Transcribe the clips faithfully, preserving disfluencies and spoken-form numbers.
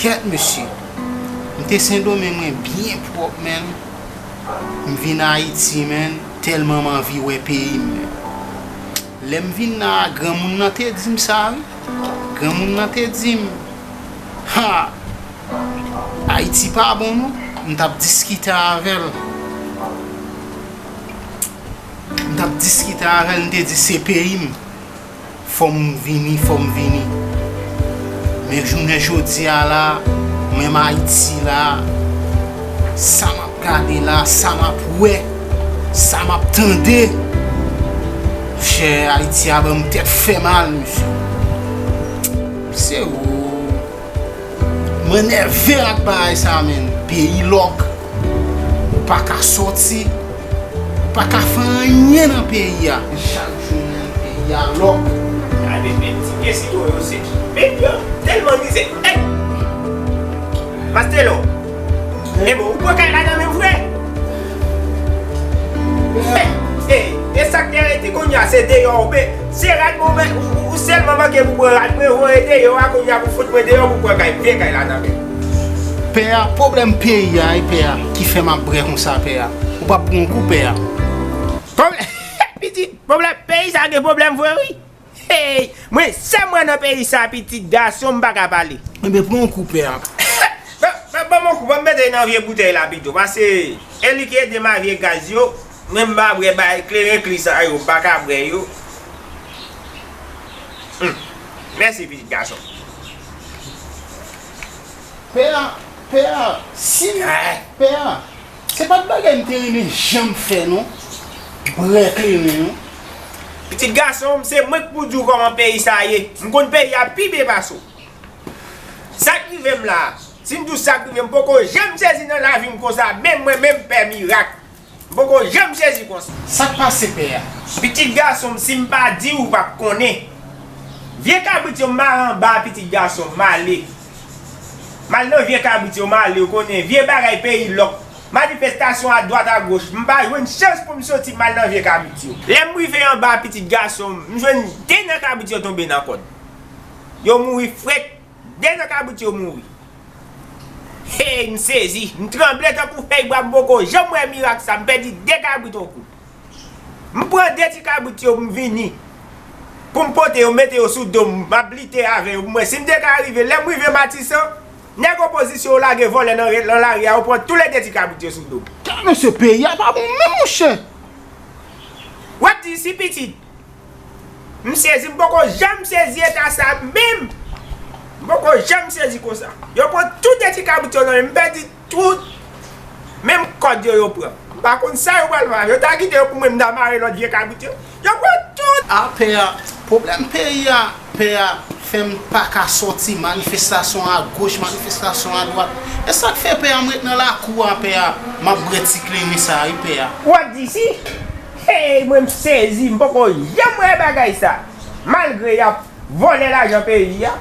Kèt mesye, m te Sendomeng mwen byen pwòp, menn. M vin Ayiti, menn, tèlman m anvi wè peyi m, menn. Lè m vin la a, granmoun nan te di m sa, wi. Granmoun nan te di m, ha, Ayiti pa bon, non. M t ap diskite avè l. M t ap diskite avè l, m te di se peyi m. Fò m vini, fò m vini. Men jounen jodi a la, menm Ayiti la, sa m ap gade la, sa m ap wè, sa m ap tande, chè, Ayiti a ban m tèt fè mal, mesye. Se ou. Mwen nève ak bagay sa, menn. Peyi lòk. Ou pa ka sòti. Ou pa ka fè anyen nan peyi a. Chak jou, menn, peyi a lòk. Gade, men ti pye sitwon yo se. Men yo tèlman mizè. Ey! Mastelo. E bon, ou pran kay la nan men vre? E, e, e sa k te rete kounye a, se deyò ou pe. Se rad mwen, ou, ou, ou sèlman manke pou pran rad mwen, voye deyò a kounye a pou fout mwen deyò pou pran kay, vye kay la nan men. Pè a, pwoblèm peyi a, wi, pè a, ki fè m ap brè konsa, pè a. Ou p ap pran yon kou, pè a. Pwoblè-, pitit, pwoblèm, peyi sa gen pwoblèm vre, wi. Hey, mwen, sa mwen nan peyi sa, pitit gason, m pa ka pale. Enben, pran yon kou, pè a. Ban, ban, ban m yon kou, ban m mete nan vye boutèy la pito, paske e li ki ede m avye gaz yo, mwen m pa bwè bay kleren kli sa yo, m pa ka bwè yo. Hmm. Mèsi, pitit gason. Pè a, pè a, si m, pè a, se pa t bagay m te renmen janm fè, non. Bwè kleren, non. Pitit gason m, se mwen k pou di w kòman peyi sa ye. M konn peyi a pi byen pase w. Sa k rive m la, si m di w sa k rive m, poko janm sezi nan lavi m konsa, menm mwen, menm pè mirak. M poko janm sezi konsa. Sa k pase, pè a? Pitit gason m, si m pa di w, ou p ap konnen. Vye kabrit yo m mare anba a, pitit gason m, m ale. M al nan vye kabrit yo, m ale, ou konnen, vye bagay peyi lòk. Manifestasyon adwat agoch, m pa jwenn chans pou m soti, m al nan vye kabrit yo. Lè m rive anba a, pitit gason m, m jwenn de nan kabrit yo tonbe nan kòd. Yo mouri frèt, de nan kabrit yo mouri. Hey, m sezi, m tranble tankou fèy bwa, m poko janm wè mirak sa, m pèdi de kabrit yon kou. M pran de ti kabrit yo, m vini. Pou m pote yo, mete yo sou do m, m ap lite avè yo, pou m wè si m te ka rive. Lè m rive Matisan, nèg opozisyon yo lage vòlè nan, nan lari a, yo pran toulède ti kabrit yo sou do m. Mesye, peyi a pa bon menm, monchè. W ap di si pitit. M sezi, m poko janm sezi eta sa menm. M poko janm sezi konsa. Yo pran tout de ti kabrit yo nan men m, m pèdi tout. Menm kòd yo, yo pran. M pa konn sa yo pral fè. Yo ta kite yo pou mwen, m ta mare lòt vye kabrit yo. Yo pran tout. A, pè a, pwoblèm peyi a, pè a, fè m pa ka sòti, manifestasyon agoch, manifestasyon adwat. E sa k fè, pè a, m ret nan lakou a, pè a, m ap bwè ti kleren sa, wi, pè a. W ap di si? Hey, mwen m sezi, m poko janm wè bagay sa. Malgre y ap vòlè lajan peyi a,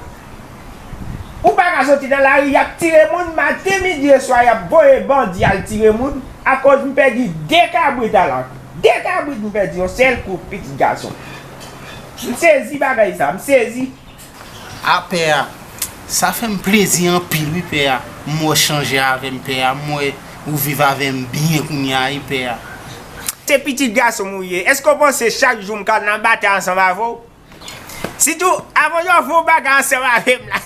ou pa ka soti nan lari, y ap tire moun, maten, midi e swa, y ap voye bandi al tire moun, akoz m pèdi de kabrit a la. De kabrit m pèdi yon sèl kou, pitit gason. M sezi bagay sa, m sezi. A, pè a, sa fè m plezi anpil, wi, pè a. M wè w chanje avè m, pè a. M wè ou viv avè m byen kounye a, wi, pè a. Se pitit gason m ou ye. Èske w panse chak jou m ka nan batay ansanm avè w? Sitou, avan yo fè yon bagay ansanm avè m la.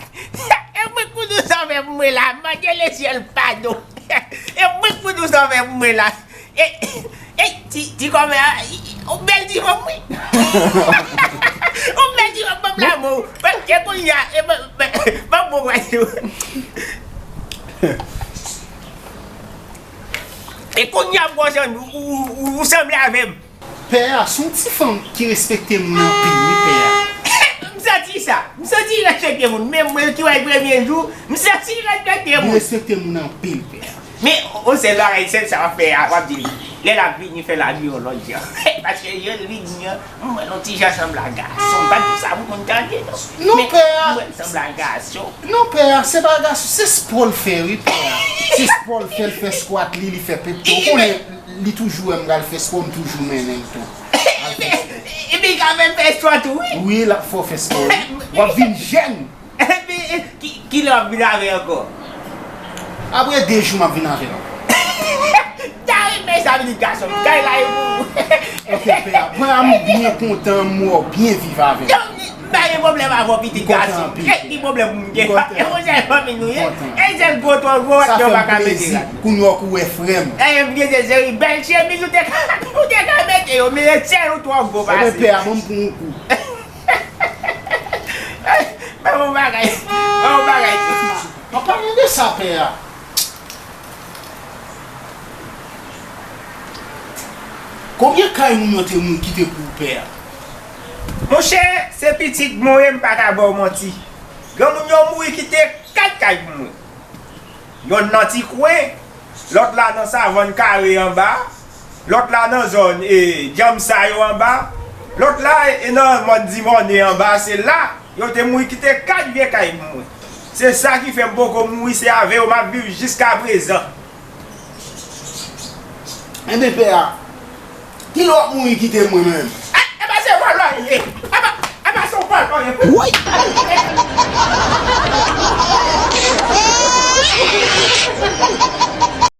E mwen k pou di w sa w fè pou mwen la. Mande lesyèl padon. E mwen k pou di w sa w fè pou mwen la. E, e, ti, ti kòmè a, ou bèl ti fanm, wi. Ou bèl ti fanm, ban m lanmou. E kounye a, e ban, ban, ban m bon wè yo. E kounye a, m kontan, ou, ou, ou, ou sanble avè m. Pè a, se yon ti fanm ki respekte moun anpil, wi, pè a. M santi sa. M santi li respekte moun. Menm mwen ki wè l premye jou, m santi li respekte moun. Li respekte moun anpil, pè a. Men, yon sèl bagay, sèl sa w ap fè a, w ap di li. Lè l ap vini, fè l abiye yon lòt jan. Paske jan l vini an, m wè l yon ti jan sanble a gason. M pa di w sa pou moun tande, non. Non, pè a. Men, m wè l sanble a gason. Non, pè a, se pa gason, se spò l fè, wi, pè a. Se spò l fè, l fè skwat li, li fè pepto. Ou konnen, li toujou wè m pral fè spò, m toujou mennen l tou. Epi, epi, li ka fè m fè spò tou, wi. Wi, l ap fè w fè spò, wi. W ap vin jèn. Epi, ki, kilè w ap vin avè l ankò? Apre de jou m ap vin avè l ankò. Dayè, mezanmi, gason, kay la e pou ou. Ok, pè a. Pè a, m byen kontan, m wè w byen viv avè m. M pa gen pwoblèm avè w, pitit gason. E ki pwoblèm pou m gen? E mwen sèl fanmi nou ye. E sèl gwo twò gwo sa yo fè pa m ka mete plezi la. Kounye a w kou wè frè m. E m gen de seri bèl chemiz ou te ka, ou te ka mete yo, men e sèl ou twò gwo Ebyen, pase. Pè a, ban m pran yon kou. Ban m yon bagay. Ban m yon bagay. An palan de sa, pè a, konbyen kay moun yo te mouri kite pou ou, pè a? Monchè, se pitit mwen ye, m pa ka ba w manti. Granmoun yo mouri kite kat kay pou mwen. Yonn nan Ti Kwen, lòt la nan Savann Kare anba, lòt la nan zòn e Dyanm Sa yo anba, lòt la e nan mòn Dimòne anba, se la yo te mouri kite kat vye kay pou mwen. Se sa ki fè m poko mouri, se avè yo m ap viv jiskaprezan. Ebyen, pè a, kilè w ap mouri kite mwen menm? E pa se vòlò l ye. E pa, e pa se yon vòlò l ye.